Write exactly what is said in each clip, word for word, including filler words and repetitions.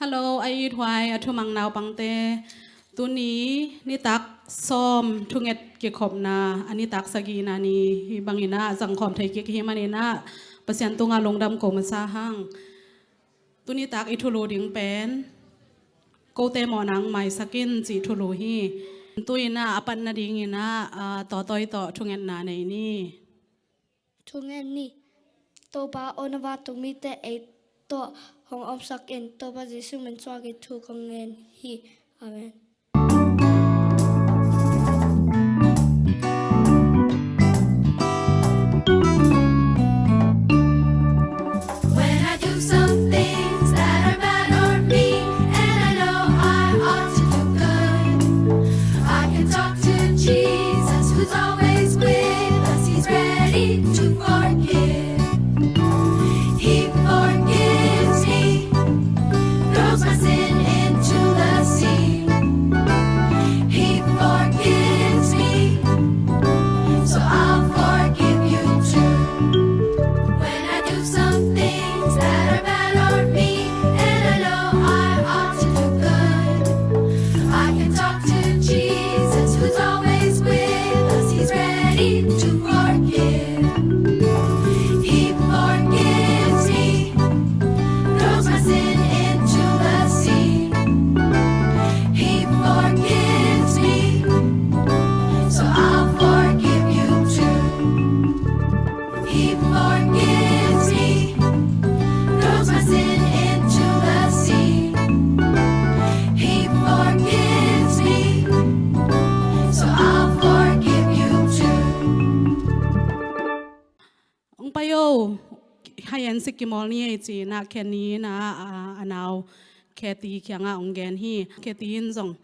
Hello, a ithuai a thumang naupangte. Tuni nitak sawm thunget kikhopna, a nitak sagihna ni hi bangin ah zangkhawm thei kik hi manin ah Pasian tungah lungdam ko masa hang. Tuni tak i thulu ding pen, kote mawh nang maisak in cih thulu hi. Tu-in ah a patna dingin ah, aa, Tawtawi tawh thungetna nei ni. Thungen ni. Topa aw, na vantung mite ei tawh hong omsak in. Topa Jesuh min suangin thu kong ngen hi. Amen. When I do some things that are bad or mean, and I know I ought to do good, I can talk to Jesus, who's always with us. He's ready to forgive. He forgives me, throws my sin into the sea. He forgives me, so I'll forgive you too. When I do some things that are bad or mean, and I know I ought to do good, I can talk to Jesus, who's always with us. He's ready to forgive. He forgives me, throws my sin into the sea. He forgives me, so I'll forgive you too. He forgives me, throws my sin into the sea. He forgives me, so I'll forgive you too. Ong pai o, hide and seek kimawl ni ei ci-in ah Kenny in ah, a, a nau Kathy kiangah ong gen hi. Kathy in zong,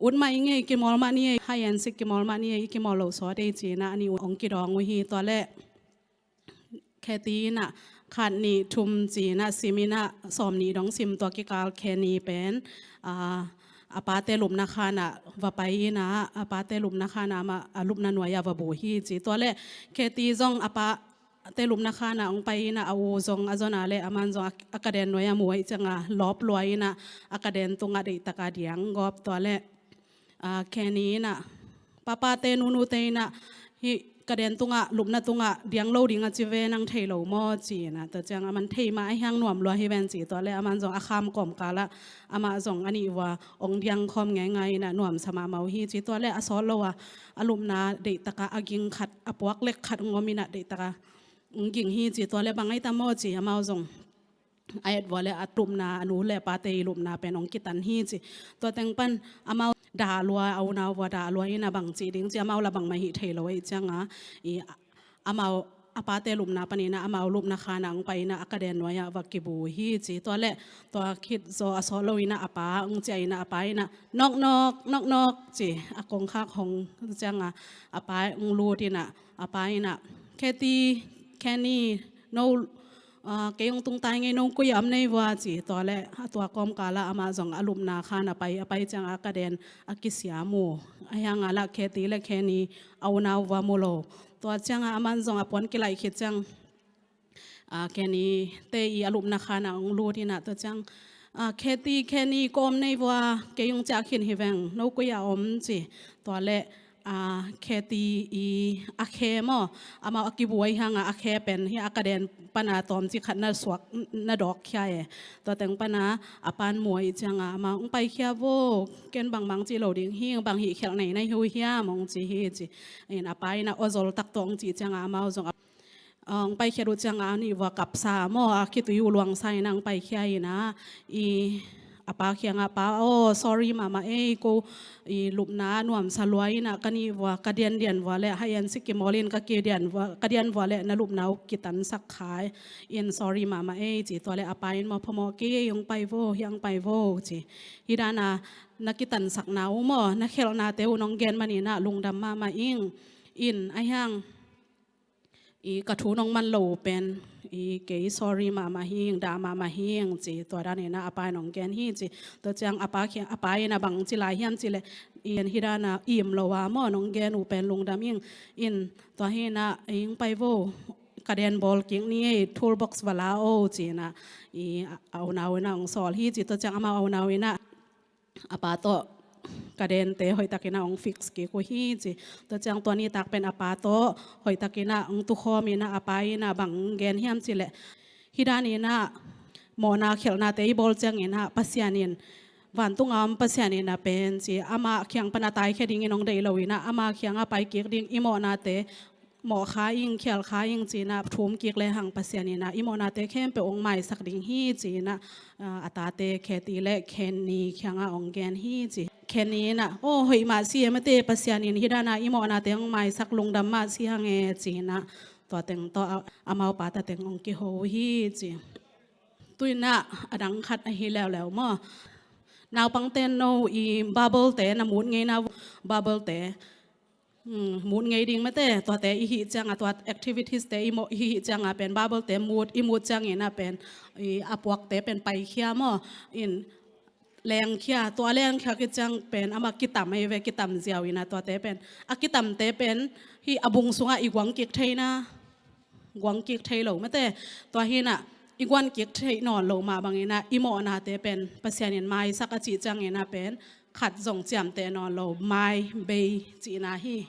ut mah ing ei, kimawl mah ni ei, hide and seek kimawl mah ni ei, i kimawl lo sawt ei ci-in ah a nih ong kidawng uh hi. Tua leh Kathy in ah khat nih thum ci-in ah sim in ah sawm nih dong sim, tua kikal Kenny pen, aa, a pate lupna khan ah va pai in ah, a pate lupna khan ah amah a lupna nuai ah va bu hi ci. Tua leh Kathy zong a pate lupna khan ah ong pai in ah, a u zong a zon a leh aman zong a, a kaden nuai ah mu ahih ciangah lawp lua in ah a kaden tungah deihtak a diang gawp. Tua leh, aa, Kenny in ah, papate nunute in ah, hih kaden tungah, lupna tungah diang lo ding a ci ve, nang thei lo maw ci-in ah. Tua ciang aman thei mah, ahi hang nuam lua hi ven ci. Tua leh aman zong a kham kawmkal ah amah zong a nih vua ong diang khawm ngeingai in ah nuamsa mahmah uh hi ci. Tua leh a sawt lo a, a lupna deihtak a a ging khat, a puak lek khat ong om in ah deihtak a ong ging hi ci. Tua leh bang ahi tam maw ci, amau zong a et vua leh a lupna, a nu leh a pate i lupna pen ong kitan hi ci. Tua teng pan amau dah lua, a unau vua dah lua in ah bang ci ding ci, amau lah bangmah hih thei lo ahih ciangah, i, amau a pate lupna panin ah amau lupna khan ah ong pai in ah a kaden nuai ah va kibu hi ci. Tua leh tua khit zaw a sawt lo in ah a pa ong ciah in ah, a pa in ah, "Knock, knock, knock, knock," ci. A kongkhak hong ciangah a pa ong lut in ah, a pa in ah, "Kathy, Kenny, no, aa, kei ong tung tai ngei, no koi ah om nei vua?" ci. Tua leh a tua kawmkal ah amah zong a lupna khan a pai, a pai ciangah a kaden a kisiam uh. Ahi hang a lah Kathy leh Kenny a unau vua mu lo. Tua ciangah aman zong a puan kilaih khit ciang, aa, Kenny te i a lupna khan ah ong lut in ah, tua ciang, aa, "Kathy, Kenny, ko om nei vua, kei ong ciah khin hi veng, no koi ah om?" ci. Tua leh, aa, Kathy i a khe maw, amau a kibu ahih hangah a khe pen hih a kaden pan a tawmcik khat na suak, na dawk khia e. Tua teng pan a a pa'n mu ahih ciangah amah, "Ong paikhia vo, ken bangmah ong ci lo ding hi, bang hih khialh nei na hi uh hiam?" ong ci hi ci. In a pa in ah aw zol tak tawh ong cih ciangah amau zong a, aa, ong paikhiat uh ciangah a nih vua kapsa maw, a khitui uh luangsa in ah ong paikhia in ah, i, a pa kiangah, "Pa aw, sorry mahmah ei, ko i lupna nuamsa lua in ah ka nih vua, ka diandian vua leh hide and seek kimawl in ka kidian vua, ka dian vua leh na lupna uh kitansak kha in, sorry mahmah ei," ci. Tua leh a pa in maw, "Phamawh kei ei, ong pai vo, hih ong pai vo," ci. "Hih dan a na kitansakna uh maw, na khialhnate uh nong gen manin ah lungdam mahmah ing. In, ahi hang i, ka thu nong man lo uh pen, i, kei sorry mahmah hi ing, dah mahmah hi ing," ci. Tua dan in ah a pa in ong gen hi ci. Tua ciang a pa khi-, a pa in ah bang ci lai hiam cih leh, "In, hih dan a im lo a maw nong gen uh pen lungdam ing. In, tua hi in ah, ong pai vo, Ka den bawl kik ni ei, toolbox va la o, ci-in ah i a unau in ah hong sawl hi ci. Tua ciang amau a unau in ah a pa tawh ka dente hoih takin ah hong fix kik uh hi ci. Tua ciang tua nitak pen a pa tawh hoih takin ah hong tukhawm in ah a pa in ah bang gen hiam cih leh, hih dan in ah mawhna khialhnate i bawl ciangin ah Pasian in, vantunga om Pasian in ah pen ci, amah kiang pan a taikhia dingin hong deih lo in ah ama kiangah pai kik ding, i mawhnate mawh kha ing, khial kha ing ci-in ah thum kik lehang Pasian in ah i mawhnate khempeuh hong maisak ding hi ci-in ah, ah, a tate Kathy le Kenny kiangah hong gen hi ci. Kenny in ah, aw, hoih mah si e mate, Pasian in hih dan ah i mawhnate hong maisak, lungdam mah si hang e, ci-in ah tua teng tawh a, amau pa ta teng hong kiho uh hi ci. Tu-in ah a dang khat ahi leuleu maw, naupangte no i Bible-te na mut ngei na, Bible-te, hmm, mut ngei ding mate, tuate i hih ciangah, tua activities-te i mawh, i hih ciangah pen Bible-te mut, i mut ciangin ah pen i a puakte pen paikhia maw, in lengkhia, tua lengkhia khit ciang pen amah kitam ei ve, kitam ziau in ah tuate pen, a kitamte pen hih a bung sungah i guang kik thei na, guang kik thei lo mate. Tua hi-in ah i guan kik theih nawn lo mah bangin ah i mawhnate pen Pasian in maisak a cih ciangin ah pen khat zong ciamteh nawn lo, mai bei cihna hi.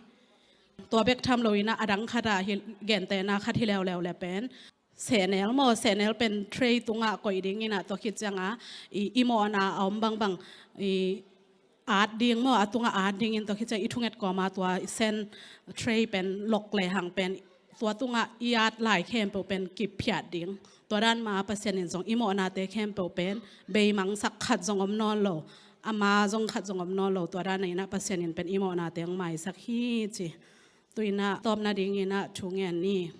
Tua bek tham lo in ah a dang khat ah hi, gentehna khat hi leuleu le pen sehnel maw, sehnel pen tray tungah koih dingin ah tua khit ciangah i, i mawhna a om bangbang i at ding maw, a tungah at dingin tua khit ciang i thunget kawma tua i sehn tray pen lok lehang pen tua tungah i at lai khempeuh pen kiphiat ding. Tua dan mah Pasian in zong i mawhnate khempeuh pen beimangsak khat zong om nawn lo, a ma zong khat zong om nawn lo, tua dan in ah Pasian in pen i mawhnate hong maisak hi ci. Tu-in ah tawpna dingin ah thu ngen ni.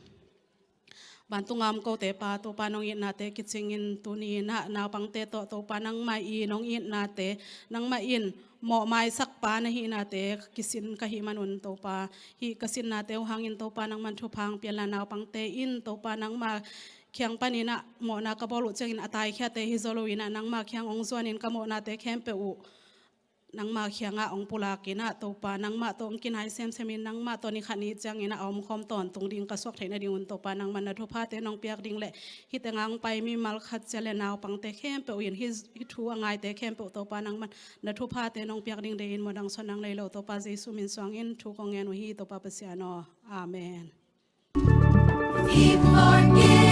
Vantunga om kote Pa, Topa nong itnate kicingin tuni-in ah naupangte tawh Topa nangmah i nong itnate, nangmah in mawh maisak Pa na hihnate kisin ka hih manun Topa, hih ka sinnate uh hangin Topa nangman thupha hong pia inla, naupangte in Topa nangmah kiang panin ah mawhna ka bawl uh ciangin a taikhiate hi zaw lo-in ah nangmah kiang hong zuanin ka mawhnate khempeuh uh nangmah kiangah hong pulakin ah Topa nangmah tawh hong kinai semsemin, nangmah tawh ni khat ni ciangin ah a omkhawm tawntung ding ka suak theih nadingun Topa nangman na thuphate nong piak ding le hih tengah hong pai mimal khat ciat le naupangte khempeuh in hih, hih thu a ngaite khempeuh Topa nangman na thuphate nong piak ding deihin mawhdang suan nang lei lo Topa Jesu min suangin thu kong ngen uh hi Topa Pasian aw. Amen. He forgives